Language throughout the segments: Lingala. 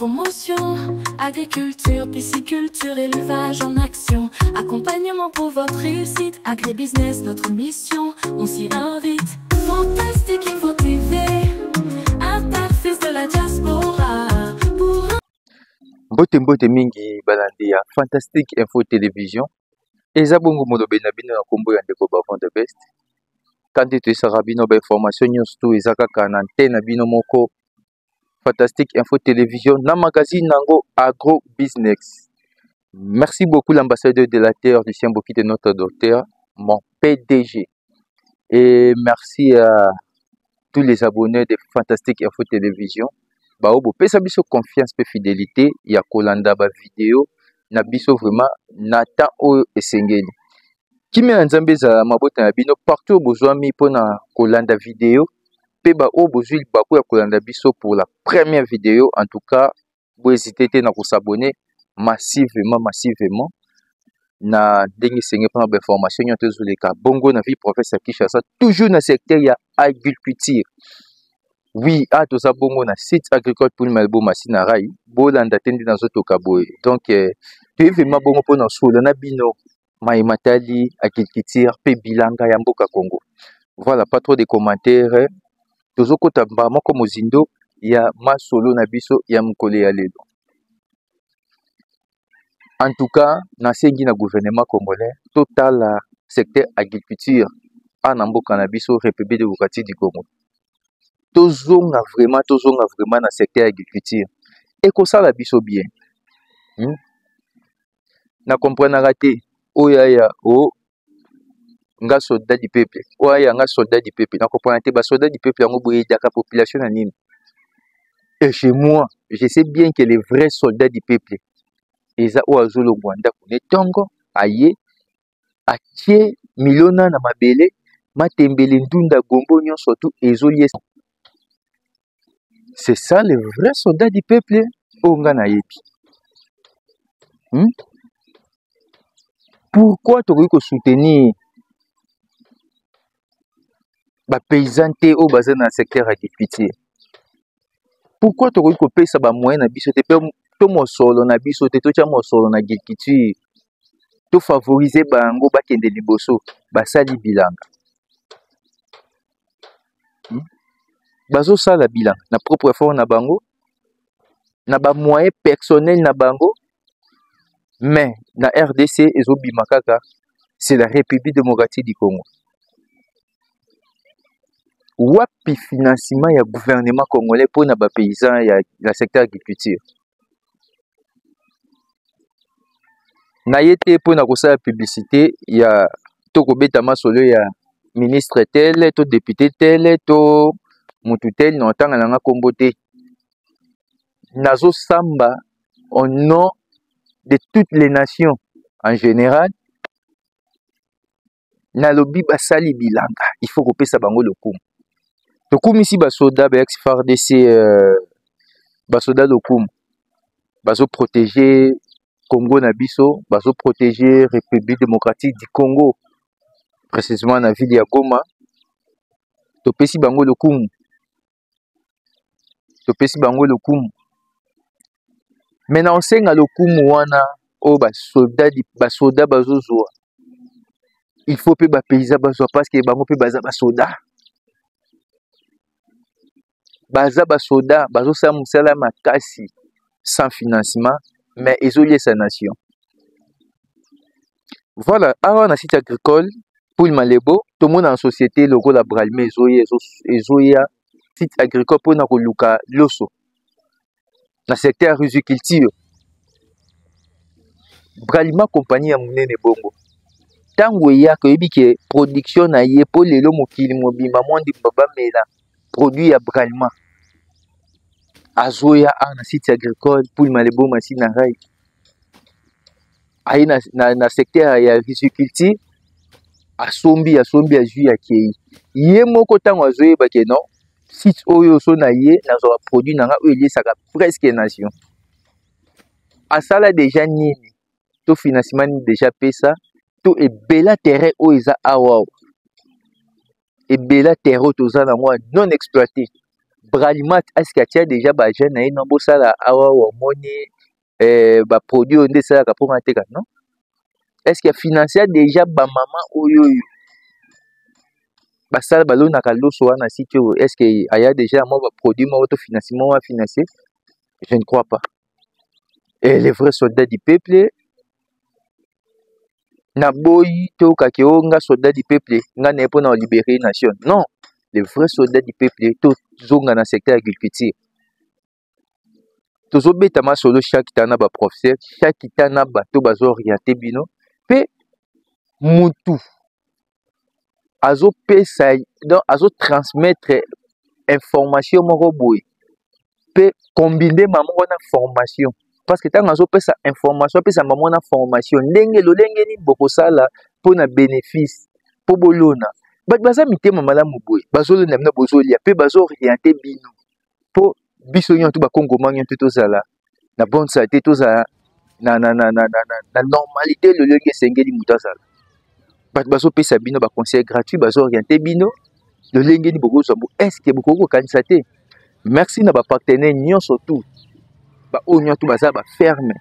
Promotion, agriculture, pisciculture, élevage en action. Accompagnement pour votre réussite, agribusiness, notre mission, on s'y invite. Fantastique Info TV, interface de la diaspora. Pour Mbote mbote mingi balandi ya Fantastique Info Télévision. Eza bongo molobeli na bino na kombo ya ndeko Bavon the Best. Kandi toyesaka bino ba information nyonso tu eza kaka na antenne na bino moko Fantastique Info Télévision na magazine nango Agro Business. Merci beaucoup l'ambassadeur de la terre Lucien Bokite notre docteur, mon PDG. Et merci à tous les abonnés de Fantastique Info Télévision. Bao bopesa biso confiance pe fidélité ya kolanda ba vidéo na biso vraiment na temps oyo esengeli. Kimia na Nzambe ezala mabota na bino partout bozwami mpona kolanda video mpe baoyo bozwi libaku ya kolanda biso pour la première vidéo. En tout cas, bohésite te na kosabonner massivement, massivement na ndenge esengeli mpona bainformation nyonso ezoleka bongo na ville province ya Kinshasa, toujours na secteur ya agriculture. Oui, a toza bongo na site agricole pour Malbo Masina Rai, bolanda te nde nazotoka boye. Donc toye vraiment bongo mpona solo na bino maye matali agriculture mpe bilanga ya mboka Congo. Voilà, pas trop de commentaires. Tozokota mbala moko mozindo ya masolo na biso ya mokolo ya lelo. En tout cas, nasengi na gouvernement congolais totala secteur agriculture a na mboka na biso République démocratique du Congo. Tozonga vraiment, tozonga vraiment na secteur agriculture. Ekosala biso bien. Na comprenaka te oyo ya o nga soldat du peuple, oyo ya nga soldat du peuple. Na comprendre te ba soldat du peuple yango boye edaka population na nini. Et chez moi, je sais bien que les vrais soldats du peuple eza oyo azolongwa ndako ne tongo aye atie milona na mabele matembele ndunda gombo nyonso tu ezoliesa. C'est ça le vrai soldat du peuple oyo nga nayebi. Pourquoi tokoki kosoutenir ba paysan te oyo baza na secteur agriculture? Pourquoi tokoki kopesa ba moyen na biso te pe to mosolo na biso te, totia mosolo na agriculture, to favoriser bango bakende liboso, basali bilanga. Bazosala bilanga na propre effort na bango, na ba moyen personnel na bango, mais na RDC ezobima kaka, c'est la République démocratique du Congo. Wapi financement ya gouvernement congolais pour na ba paysans ya la secteur agriculture? Na ye te pour na kosala publicité ya to kobeta masolo ya ministre tel to député tel to mutu tel na ntanga na nga kombo te. Nazo samba au nom de toutes les nations en général. Nalobi basali bilanga, il faut kopesa bango lokumu. Tokumisi basoda ba ex FARDC, basoda lokumu bazo protéger Congo na biso, bazo protéger République démocratique du Congo, précisément na ville ya Goma. Topesi bango lokumu, topesi bango lokumu. Mais na osenga lokumu wana oyo basoda bazozwa, il faut pe ba paysan bazwa, parce que bango pe baza basoda. Baza basoda, bazosala mosala makasi sans financement, mais ezoliesa nation. Voilà, awa na site agricole Poul Malebo, tomona na société lokola Bralima ezoya, ezoya site agricole mpona koluka loso na secteur ya riziculture. Bralima compagnie ya monene bongo ntango eyaka oyebi ke production na ye po lelo mokili mobimba mondi bamela produit ya Bralima azoya awa na site agricole Poul Malebo Masina Rai aye na secteur ya riziculture, asombi, asombi, azwi, akei ye moko. Ntango azoyeba ke non, site oyo so na ye nazwaka produit na nga oyo eliesaka presque nation, asala déjà nini to financement nini déjà pesa to ebela terrain oyo eza awa, ebela terrain oyo toza nango non exploité. Bralimat est-ce que atia déjà ba jeunes na ye non bosala awa omoni eh, ba produit oyo nde esalaka mpo nga teka non? Est-ce que afinansia déjà ba mama oyo oyo basala balonaka loso wana site oyo, est-ce que aya déjà mwa ba produit moko to financement moko afinancie? Je ne crois pas. Et les vrais soldats du peuple, naboyi toyokaki o nga soldat du peuple, nga naye mpona kolibere nation. Non, les vrais soldats du peuple, tozonga na secteur agriculture. Tozobeta masolo chaque temps na baprofesseur, chaque temps na bato bazooriente bino, mpe mutu azopesa, donc azotransmettre information moko boye, mpe combine mama na formation, parce que ntango azopesa information, apesa mama na formation ndenge lolenge nini bokosala mpona bénéfice mpo bolona. Bato baza mitema malamu boye, bazolona bino, bozolia, mpe bazooriente bino mpo biso nyonso bakongoma nyonso tozala na bonne santé, tozala na normalité lolenge esengeli moto azala. Bato bazopesa bino ba conseil gratuit, bazooriente bino lolenge nini bokozwa bo, est-ce que bokoki kokanisa te? Merci na bapartenaire nyonso tout, baoyo nyonso baza baferme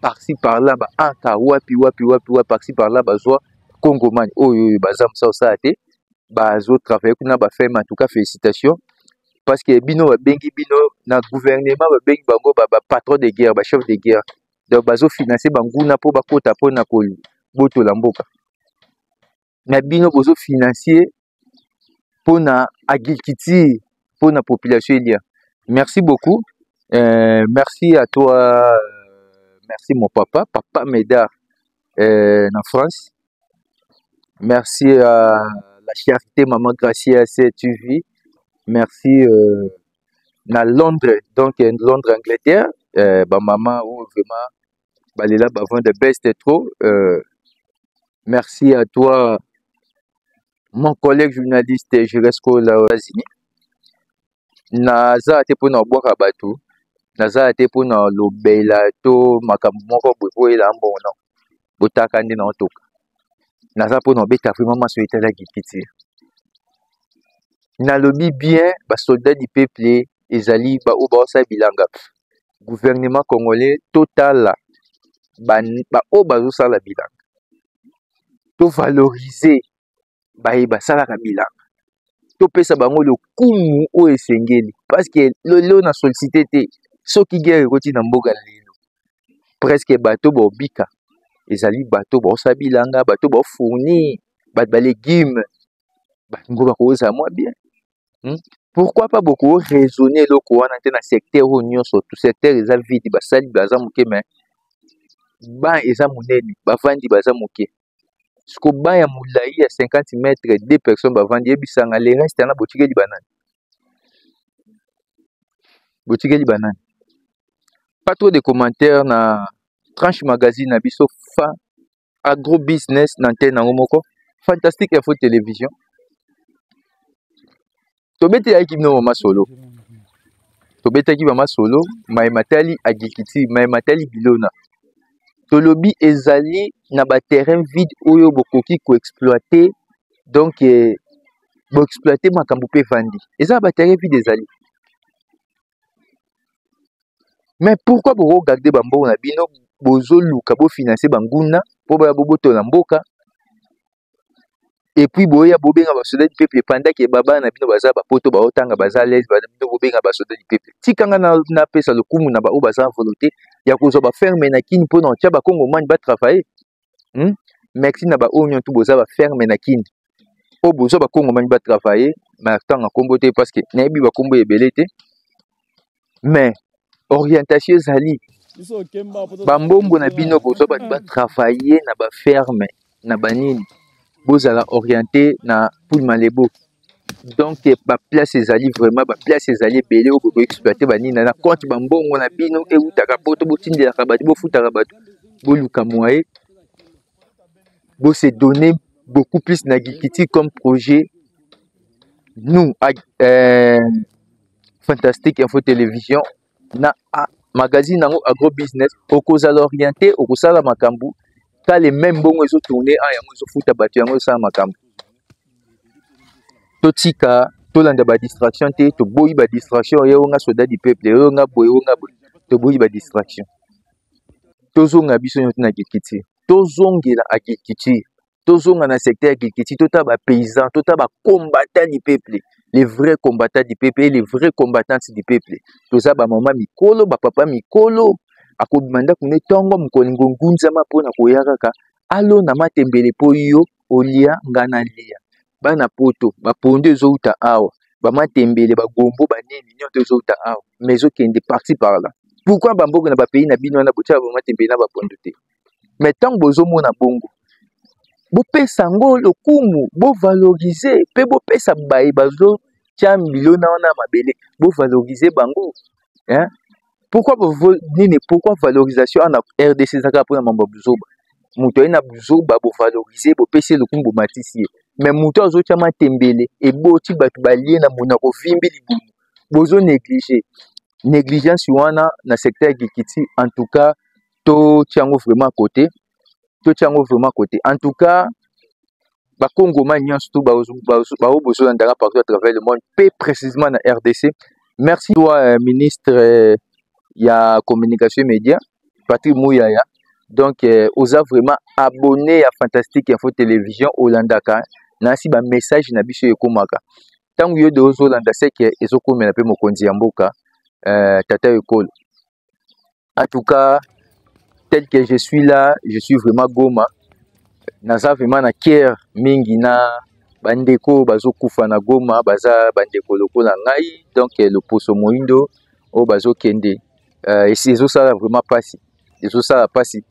par-ci par-là, baanka wapi wapi wapi wapi, par-ci par-là, bazwa kongomani oyo oyo baza mosala osala te, bazotravaille kuna baferme. En tout cas félicitations, parce que bino babengi bino na gouvernement, babengi bango ba patron de guerre, ba chef de guerre, donc bazofinanse banguna mpo bakota mpona kobotola mboka na bino, bozofinancie mpona agriculture, mpona population elia. Merci beaucoup, merci à toi, merci mon papa, papa Médard, na France. Merci à la charité Maman Gracia TV. Merci na Londres, donc Londres, Angleterre, ba maman ou vraiment balela bavant de best trop. Merci à toi, mon collègue journaliste Juresco là aux États-Unis. Naza te mpona kobwaka bato, naza te mpona lobela to makambo moko boye po oyela mbongo, non, botaka nde na otoka. Naza mpona obeta vraiment maso etali agriculture. Nalobi bien, basoldat du peuple ezali baoyo baosala bilanga. Gouvernement congolais, totala baoyo bazosala bilanga, tovalorize baye basalaka bilanga, topesa bango lokumu oyo esengeli, parce que lelo na sollicité te. Soki guerre ekoti na mboka lelo, presque bato baobika ezali bato baosala bilanga, bato baofournir bato balégume, bango bakozala mwa bien. Pourquoi pas boko raisonner eloko wana te na secteur oyo nyonso? Tout secteur eza vide, basali baza moke, mais ban eza monene, bavandi baza moke. Siko ban ya molai ya 50 mètres, deux personnes bavandi, yebisanga le reste wana botikeli banani? Botikeli banani? Pas trop de commentaires na tranche magazine na biso fa agro business na antenne yango moko Fantastique Info Télévision. Tobetelaki bino mama solo, tobetaki mama solo maye matali agriculture, maye matali bilona. Tolobi ezali na baterrain vide oyo bokoki koexploite, donc boexploite makambo mpe evandi, eza na baterrain vide ezali. Mais pourquoi bokogarde bambongo na bino, bozoluka bofinanse banguna mpo baya bobotola mboka, et puis boya bobenga basoda du peuple pendant ke babana na bino baza bapoto, baotanga, baza l'aise, bino bobenga basoda du peuple? Tikanga napesa lokumu na baoyo baza volonté ya kozwa baferme na Kini mpona kotia bakongomani batravaille. Merci na baoyo nyonso boza baferme na Kini oyo bozwa bakongomani batravaille. Matanga nkombo te parce que nayebi bakombo ebele te, mais orientation ezali bambongo na bino bozwa bato batravaille na baferme na banini, bozala orienté na Poul Malebo. Donc baplace ezali vraiment, baplace ezali ebele oyo bokoexploite banini na compte bambongo na bino eutaka poto, botindelaka bato, bofutaka bato. Boluka moyen bose donner beaucoup plus na agriculture comme projet. Nous, Fantastique Info Télévision na magazine yango agro business, okozala orienté, okosala makambo kale même mbongo ezotourne a yango, ezofuta bato yango, esala makambo. Totika Tolanda badistraction te, toboyi badistraction. Oyo nga soldat du peuple, oyo nga boye, oyo nga boye, toboyi badistraction. Tozonga biso nyonso na agriculture, tozongela agriculture, tozonga na secteur ya agriculture. Totala bapaysan, totala bacombattant du peuple, les vrais combattants du peuple et les vrais combattantes du peuple. Toza bamama mikolo, bapapa mikolo, akobima ndako nde ntongo mokolo ngongunzama mpona koya kaka alona matembele mpo yo olia, nga nalia. Bana poto, bapondu ezouta awa, bamatembele, bagombo, banini nyonso ezouta awa, mais ezokende parti par là. Pourquoi bamboka na bapays na bino wana botiaka bamatembele na bapondu te? Mais ntango bozomona bongo, bopesa yango lokumu, bovalorize mpe bopesa baye bazotia milona wana ya mabele, bovalorize bango, hein? Pourquoi nini, pourquoi valorisation wana RDC eza kaka mpona mambo ya buzoba? Moto aye na buzoba, bovalorize, bopesi ye lokumu, bomatisi ye, mais moto azotia matembele eboti bato balie na monoko, vimbi libumu, bozo néglige. Négligence wana na secteur agriculture, en tout cas totia yango vraiment côté, totia yango vraiment côté. En tout cas bakongoma nyonso to bao bozolandaka partout à travers le monde, mpe précisément na RDC, merci toi ministre ya communication média Patrick Muyaya. Donc oza vraiment abonné ya Fantastique Info Télévision, olandaka nasi bamessage na biso ekomaka. Ntango yo de ozolanda, seke ezokomela mpe mokonzi ya mboka, tata ekolo. En tout cas, tel que je suis là, je suis vraiment Goma, naza vraiment na cœur mingi na bandeko bazokufa na Goma, baza bandeko lokola ngai. Donc loposo moyindo oyo bazokende, ezosala vraiment mpasi, ezosala mpasi.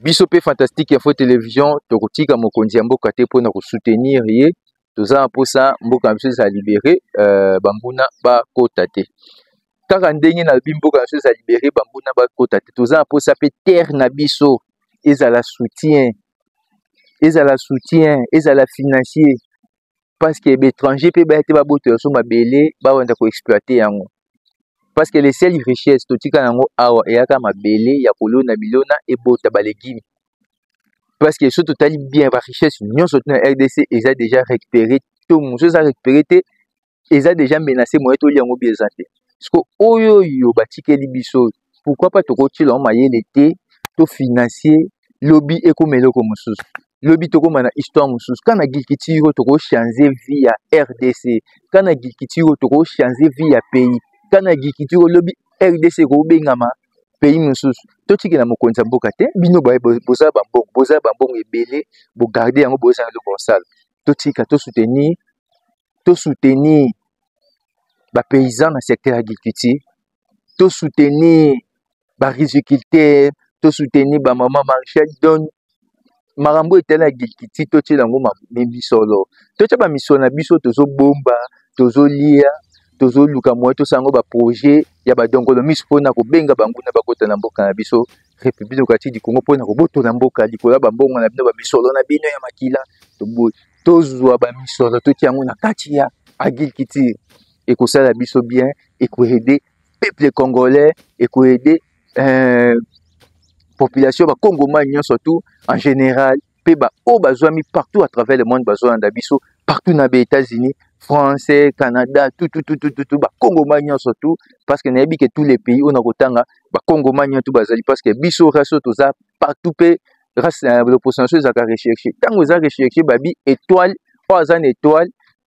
Biso mpe Fantastique Info Télévision tokotika mokonzi ya mboka te mpona kosoutenir ye. Toza na mposa mboka na biso ezala libéré, banguna bakota te. Kaka ndenge nalobi, mboka na biso ezala libéré, banguna bakota te, toza na mposa mpe terre na biso ezala soutien, ezala soutien, ezala financier, parce que baétranger mpe baya te babotola so mabele, bawanda koexploite yango, parce que les seules richesses totika yango awa eyaka mabele ya kolona bilona ebota balégume. Parce que so totali bien, barichesse nyonso to na RDC eza déjà récupéré, to mosusu eza récupéré te, eza déjà menacé, moye tolia yango bi eza te. Siko oyo oyo batikeli biso, pourquoi pas tokotiela yango mayele te, tofinancie? Lobi ekoma eloko mosusu, lobi tokóma na histoire mosusu. Kaka na agriculture oyo tokochange vie ya RDC, kaka na agriculture oyo tokochange vie ya pays, kaka na agriculture oyo lobi RDC ekobengama pays mosusu. Totikela mokonzi ya mboka te. Bino boza bambongo, boza bambongo ebele, bogarde yango, bozala eloko kosala. Totika, tosoutenir, tosoutenir bapaysan na secteur agriculture, tosoutenir bariziculteur, tosoutenir bamama maraîchère. Donc makambo etali agriculture, totiela yango misolo, totia bamisolo na biso tozobomba, tozolia, tozoluka moye tosala yango baprojet ya badongolo miso mpona kobenga banguna bakota na mboka na biso République démocratique du Congo, mpona kobotola mboka likolo ya bambongo na bino, bamisolo na bino ya makila. Tozwa bamisolo, totia yango na kati ya agriculture, ekosala biso bien, ekoaide peuple congolais, ekoaide population bakongomani nyonso tout en général, mpe baoyo bazwami partout à travers le monde, bazolanda biso partout na ba-États-Unis, France, Canada, tout tout tout tout tout, tout bakongomani nyonso tout, parce que nayebi ke tous les pays oyo na kotanga, bakongomani nyonso bazali, parce que biso race oyo toza partout. Mpe race na loposo na biso ezalaka recherche. Ntango eza recherche, babi étoile oyo aza na étoile,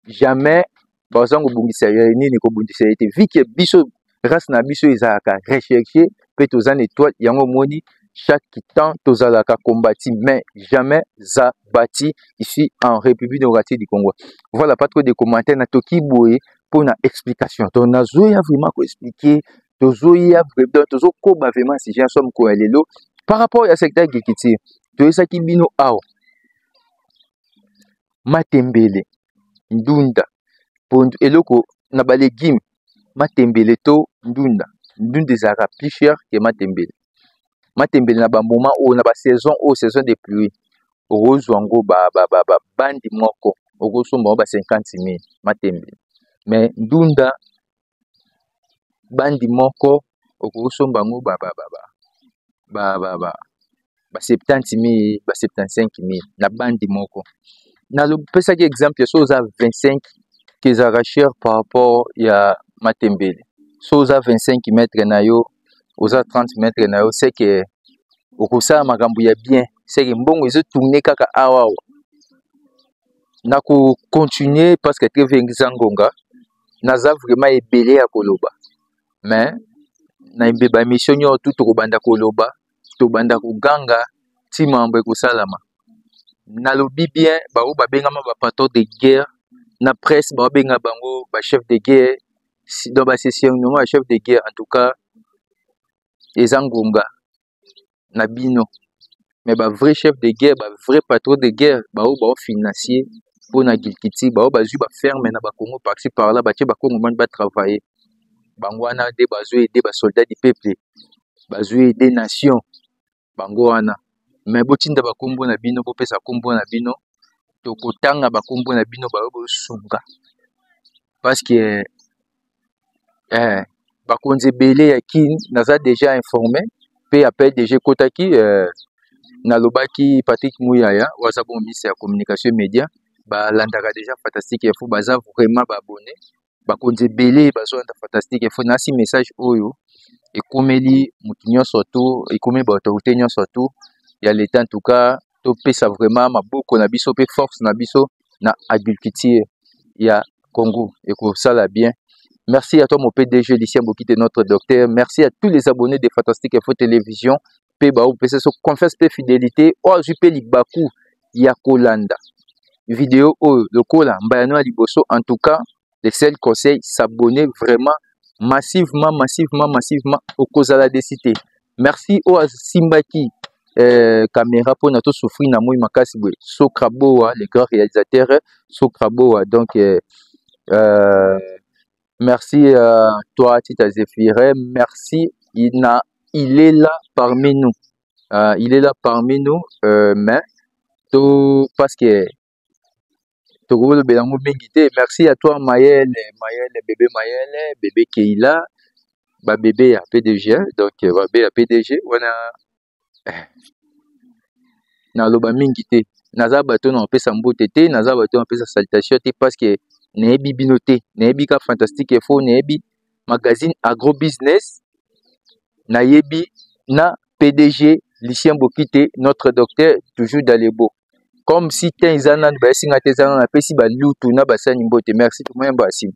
jamais baza kobongisa nini, kobundisa ye te. Vu que biso race na biso ezalaka recherche mpe toza na étoile, yango omoni chaque temps tozalaka combati mais jamais abattu ici en République démocratique du Congo. Voilà, pas trop de commentaires na toki boye mpona explication. Donc nazoya vraiment koexpliquer, tozoya, donc tozokoba vraiment sujet ya so mokolo ya lelo par rapport ya secteur agriculture. Toyesaki bino awa matembele, ndunda, pondu, eloko na balégume, matembele to ndunda. Ndunda ezalaka plus cher ke matembele. Matembele na bamoment oyo, na basaison oyo, saison de pluie, okozwa yango bandi moko, okosomba yango ba 50 000 matembele, mais ndunda bandi moko okosomba yango ba 70 000, ba 75 000 na bandi moko. Nalopesaki exemple, so oza 25 Ke ezalaka cher par rapport ya matembele. So oza 25 mètre na yo, oza 30 mètre na yo, c'est que okosala makambo ya bien, c'est que mbongo ezo tourner kaka awa awa. Na ko continuer parce que treve eza ngonga, naza vraiment ebele ya koloba, mais na ba émission nyonso tout tokobanda koloba, tobanda koganga ti mambo ekosalama. Nalobi bien, baoyo babengama ba patron de guerre na presse, baobenga bango ba chef de guerre, donc ba surnommé ba chef de guerre. En tout cas eza ngonga na bino, mais ba vrai chef de guerre, ba vrai patron de guerre, baoyo baofinancier mpona agriculture, baoyo bazwi baferme na bakongo par-ci par-là, batie bakongo bani batravailler, bango wana nde bazo aider basoldat du peuple, bazo aider nation, bango wana. Mais botinda bakombo na bino, bopesa kombo na bino, tokotanga bakombo na bino baoyo bosunga, parce que bakonzi ebele ya Kine naza déjà informé mpe appel déjà ekotaki. Nalobaki Patrick Muyaya oyo aza bon ministre ya communication et média, balandaka déjà Fantastique Info, baza vraiment baabonné. Bakonzi ebele bazolanda Fantastique Info. Nasi message oyo ekomeli motu nyonso to ekomeli baautorité nyonso to ya l'État. En tout cas topesa vraiment maboko na biso mpe force na biso na agriculture ya Congo, ekosala bien. Merci à toi, mon PDG Lucien Bokite, notre docteur. Merci à tous les abonnés de Fantastique Info Télévision mpe baopesa so confiance mpe fidélité. Oyo azwi mpe libaku ya kolanda video oyo lokola mbayano ya liboso, en tout cas le seul conseil, s'abonner vraiment massivement, massivement, massivement, okozala déçu te. Merci oyo asimbaki caméra mpona tosouffrir na moi makasi boye, Sokraboa, le grand réalisateur Sokraboa. Donc merci toi, Tita Zéphirin. Merci il est là parmi nous, il est là parmi nous, mais to parce que tokolobela yango mingi te. Merci à toi, Mayele, Mayele bébé, Mayele bébé, Keila, babébé ya PDG. Donc babébé ya PDG wana, naloba mingi te. Naza bato na kopesa mbote te, naza bato na kopesa salutation te, parce que nayebi bino te. Nayebi ka Fantastique Info, nayebi magazine Agro Business, nayebi na PDG Lucien Bokite, notre docteur, toujours dans les beaux. Comme si te eza nanu bayesinga te, eza nanu napesi balutu na basani mbote. Merci, tomoyamba nsima.